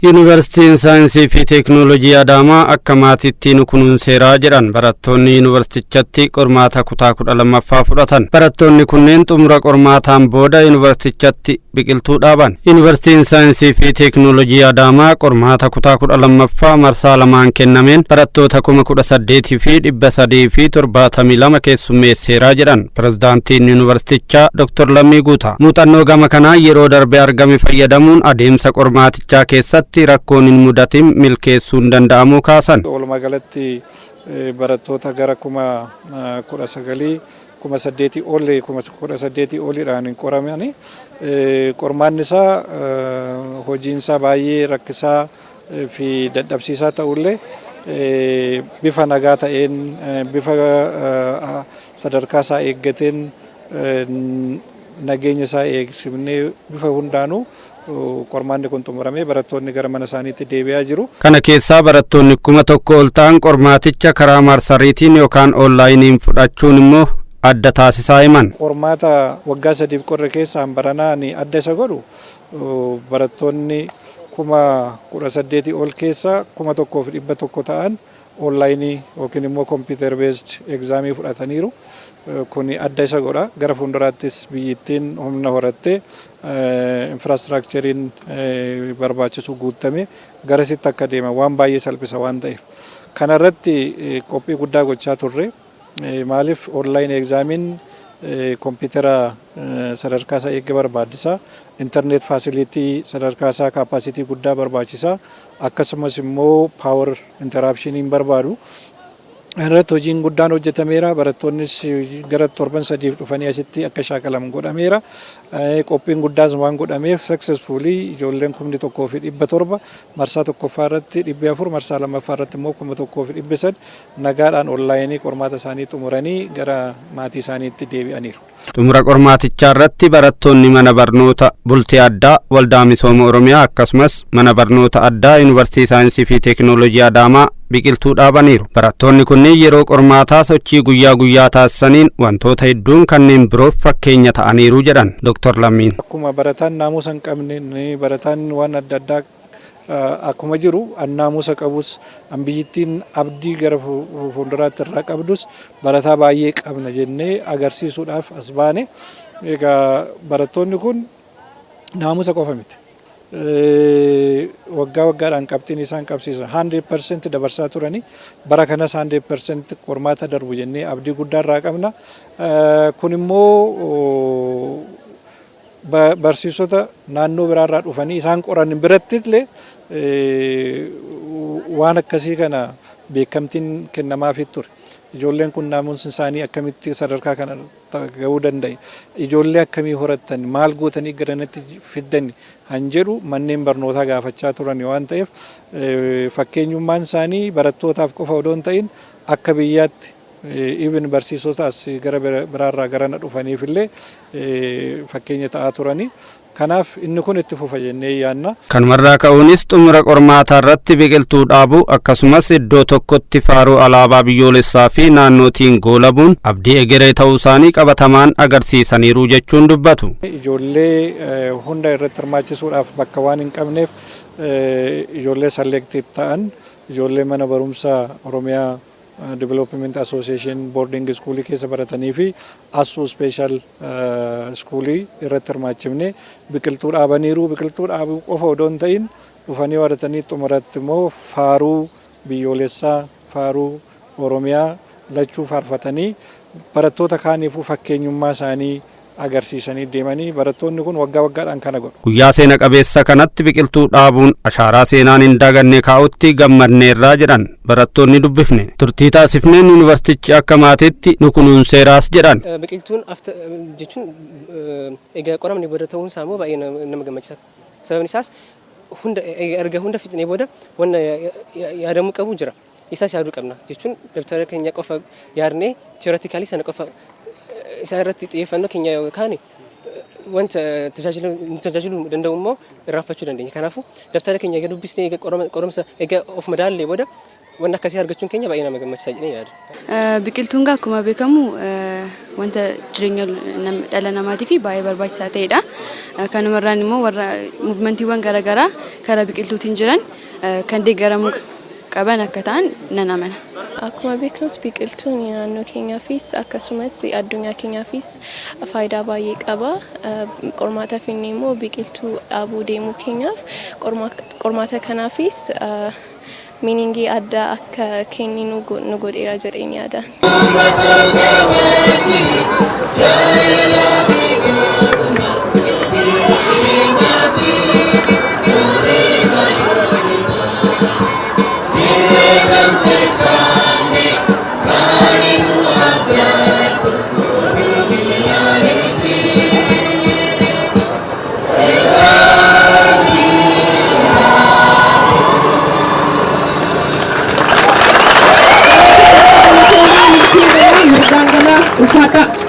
Yuunivarsiitiin Saayinsii fi Teeknoolojii Adaamaa akka maatiitti nu kunuunseeraa jedhan barattoonni yuunivarsiitichatti qormaata kutaa 12ffaa fudhatan. Barattoonni kunneen xumura qormaataan booda yuunivarsiitichatti biqiltuu dhaaban. Yuunivarsiitiin Saayinsii fi Teeknoolojii Adaamaa qormaata kutaa 12ffaa marsaa lamaan kennameen barattoota 18,372 keessummeesseeraa jedhan pirezidaantiin yuunivarsiitichaa Dr. Lammii Guutaa. Muuxannoo gama kanaa yeroo darbe argame fayyadamuun adeemsa qormaatichaa keessatti rakkoon hin mudatin milkeessuun danda'amuu kaasan. Walumaa galatti barattoota gara 19,000, 8,000 ol, 18,000 oliidhaan hin qoramani. Qormaanni isaa, hojiin isaa baay'ee rakkisaa fi dadhabsiisaa ta'ullee, bifa nagaa ta'een, bifa sadarkaa isaa eeggateen, nageenya isaa eegsifnee, bifa hundaanuu qormaanni kun xumuramee barattoonni gara mana isaaniitti deebi'aa jiru. Kana keessaa barattoonni 1000 ol ta'an qormaaticha karaa marsariitiin yookaan onlaayiniin fudhachuun immoo adda taasisaa himan. Qormaata waggaa 3f qorre keessaan baranaan adda isa godhu, barattoonni 18,000 ol keessa 1100 ta'an onlaayinii yookiin immoo computer based examii fudhataniiru. Kuni adda isa godha. Gara fuulduraattis biyyittiin humna horattee, infrastructureiin barbaachisu guutame garasitti akka deeman waan baay'ee salphisa waan ta'eef. Kana irratti qophii guddaa gochaa turre. Maaliif, online examiin kompiitara sadarkaa isaa eegge barbaachisa. Internet facility sadarkaa isaa capacity guddaa barbaachisa. Akkasumas immoo power interruptioniin barbaadu. Irratti hojiin guddaan hojjetameera. Barattoonnis gara torban 3f dhufanii asitti akka shaakalamu godhameera. Qophiin guddaas waan godhameef successfully ijoolleen 1700 marsaa tokkoffaa irratti 400, marsaa lammaffaa irratti immoo 1300 nagaadhaan onlaayinii qormaata isaanii xumuranii gara maatii isaaniitti deebi'aniiru. Xumura qormaatichaa irratti barattoonni mana barnoota bultii addaa Waldaa Misooma Oromiyaa akkasumas mana barnoota addaa Yuunivarsiitii Saayinsii fi Teekinooloojii Adaamaa biqiltuu dhaabaniiru. Barattoonni kunneen yeroo qormaataa sochii guyyaa guyyaa taasisaniin wantoota hedduun kanneen biroof fakkeenya ta'aniiru jedhan Dr. Lammiin. Akkuma barataan naamusa hin qabne, barataan waan adda addaa akkuma jiru, an naamusa qabus, an biyyittiin abdii gara fuulduraatti irraa qabdus barataa baay'ee qabna jennee agarsiisuudhaaf as baane. Egaa barattoonni kun naamusa qofa miti. Waggaa waggaadhaan qabxiin isaan qabsiisan 100% dabarsaa turanii, bara kanas 100% qormaata darbu jennee abdii guddaa irraa qabna. Kun immoo barsiisota naannoo biraarraa dhufanii isaan qoran biratti illee waan akkasii kana beekamtiin kennamaafii ture. Ijoolleen kun naamusni isaanii akkamitti sadarkaa kana gahuu danda'e? Ijoollee akkamii horattan? Maal gootanii garanatti fiddan? Han jedhu manneen barnootaa gaafachaa turan waan ta'eef, fakkeenyummaan isaanii barattootaaf qofa odoo hin ta'in akka biyyaatti even barsiisota as gara biraarraa garana dhufaniif illee fakkeenya ta'aa turanii. Kanaaf inni kun itti fufa jennee yaanna. Kanumarraa ka'uunis xumura qormaataa irratti biqiltuu dhaabuu akkasumas iddoo tokkotti faaruu alaabaa biyyoolessaa fi naannootiin goolabuun abdii egeree ta'uu isaanii qabatamaan agarsiisaniiru jechuun dubbatu. Ijoollee hunda irratti hirmaachisuudhaaf bakka waan hin qabneef, ijoollee selected ta'an, ijoollee mana barumsaa Oromiyaa Development Association boarding schoolii keessa baratanii fi Assuu Special Schoolii irratti hirmaachifne biqiltuu dhaabaniiru. Biqiltuu dhaabuu qofa odoo hin ta'in, dhufanii baratanii xumuratti immoo faaruu biyyoolessaa, faaruu Oromiyaa lachuu faarfatanii barattoota kaaniifuu fakkeenyummaa isaanii agarsiisanii deemanii, barattoonni kun waggaa waggaadhaan kana godhu. Guyyaa seena qabeessa kanatti biqiltuu dhaabuun ashaaraa seenaan hin daganne kaa'utti gammadneerraa jedhan barattoonni dubbifne. Turtii taasifneen yuunivarsiitichi akka maatiitti nu kunuunseeraas jedhan. Biqiltuun jechuun egaa qoramni booda ta'uun isaa immoo baay'ee nama gammachiisa. Sababni isaas hunda erga hunda fixnee booda wanna yaadamuu qabu jira. Isaas yaaduu qabna jechuun dabtara keenya qofa yaadnee theoretically sana qofa isaa irratti xiyyeeffannoo keenya kaane wanta nu tajaajiluu danda'u immoo irraanfachuu dandeenya. Kanaafuu dabtara keenya egaa dubbisnee, egaa qoromsa egaa of madaallee booda wanna akkasii argachuun keenya baay'ee nama gammachiisa jedhee yaada. Biqiltuun akkuma beekamu Wanta jireenya dhala namaatiif baay'ee barbaachisaa ta'edha. Kanumarraan immoo warra movementiiwwan garaagaraa karaa biqiltuutiin jiran kan deeggaramuu qaban akka ta'an nan amana. Akkuma beeknutti, biqiltuun naannoo keenyaafis akkasumas addunyaa keenyaafis faayidaa baay'ee qaba. Qormaata finne immoo biqiltuu dhaabuu deemuu keenyaaf qormaata kanaafis meaningii addaa akka kenninu nu godheera jedheen yaada. Mirgaan galaa, ulfaadhaa.